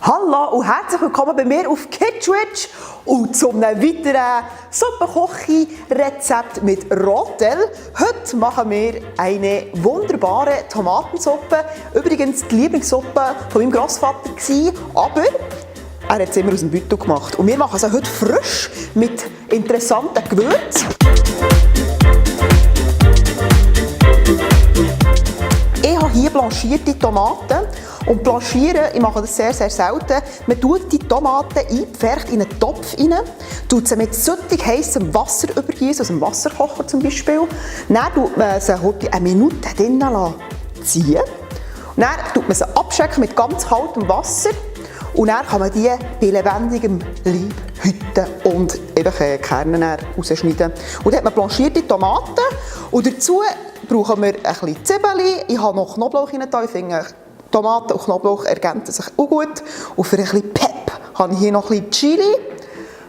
Hallo und herzlich willkommen bei mir auf Kidswitch und zu einem weiteren Suppenkochi-Rezept mit Rotel. Heute machen wir eine wunderbare Tomatensuppe. Übrigens die Lieblingssuppe von meinem Grossvater gewesen, aber er hat es immer aus dem Beutel gemacht. Und wir machen sie heute frisch mit interessanten Gewürzen. Ich habe hier blanchierte Tomaten. Und blanchieren, ich mache das sehr, sehr selten. Man tut die Tomaten eingepfercht in einen Topf rein, tut sie mit süttig heissem Wasser übergießen, aus dem Wasserkocher zum Beispiel. Dann tut man sie eine Minute drinnen ziehen. Und dann tut man sie abschrecken mit ganz kaltem Wasser. Und dann kann man die bei lebendigem Leib hüten und eben Kerne rausschneiden. Und dann hat man blanchierte Tomaten. Und dazu brauchen wir ein bisschen Zwiebeln. Ich habe noch Knoblauch rein. Ich finde, Tomaten und Knoblauch ergänzen sich auch gut. Und für ein bisschen Pep habe ich hier noch ein bisschen Chili,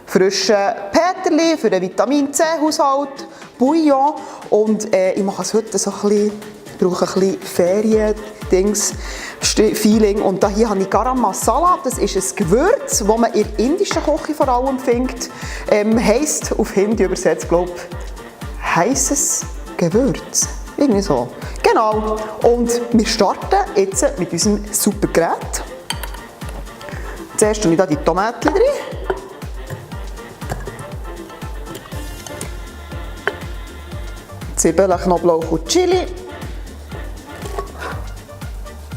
frischen Peterli für den Vitamin C-Haushalt, Bouillon. Und ich mache es heute so ein bisschen, ich brauche ein bisschen Ferien-Feeling. Und hier habe ich Garam Masala, das ist ein Gewürz, das man in der indischen Küche vor allem findet. Heisst auf Hindi übersetzt, glaube ich, heisses Gewürz. Irgendwie so. Genau. Und wir starten jetzt mit unserem super Gerät. Zuerst tue ich hier die Tomaten rein. Zwiebeln, Knoblauch und Chili.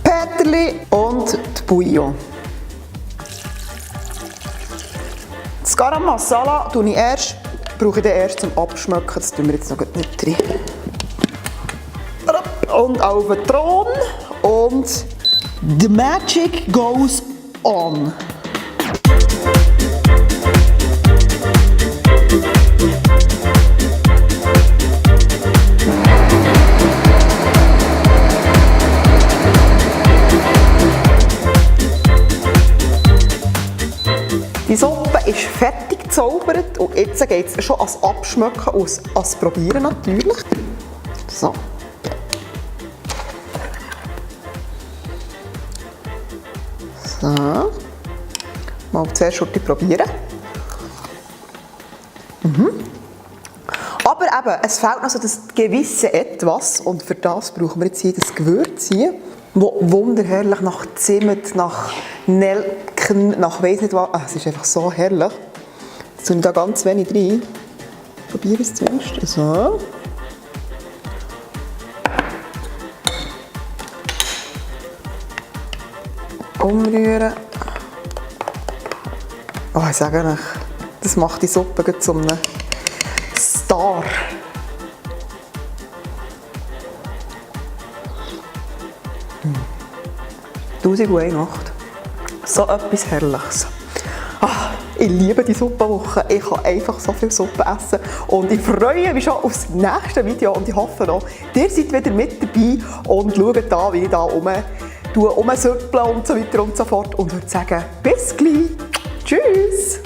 Peterli und die Bouillon. Das Garam Masala brauche ich erst zum Abschmecken. Das tun wir jetzt noch nicht rein. Und auf den Thron und the magic goes on. Die Suppe ist fertig gezaubert und jetzt geht es schon ans Abschmecken und ans Probieren natürlich. So. So. Mal zuerst probieren. Aber eben, es fehlt noch so das gewisse Etwas und für das brauchen wir jetzt hier das Gewürz hier, das wunderherrlich nach Zimt, nach Nelken, nach weiss nicht was. Es ist einfach so herrlich. Jetzt tue ich da ganz wenig rein. Probiere es zuerst. So. Umrühren. Oh, ich sage euch, das macht die Suppe zu einem Star. Tausend und eine Nacht. So etwas Herrliches. Ach, ich liebe die Suppenwoche. Ich kann einfach so viel Suppe essen. Und ich freue mich schon aufs nächste Video. Und ich hoffe auch, ihr seid wieder mit dabei und schaut da, wie ich da umsüppeln und so weiter und so fort. Und würde sagen, bis gleich. Tschüss!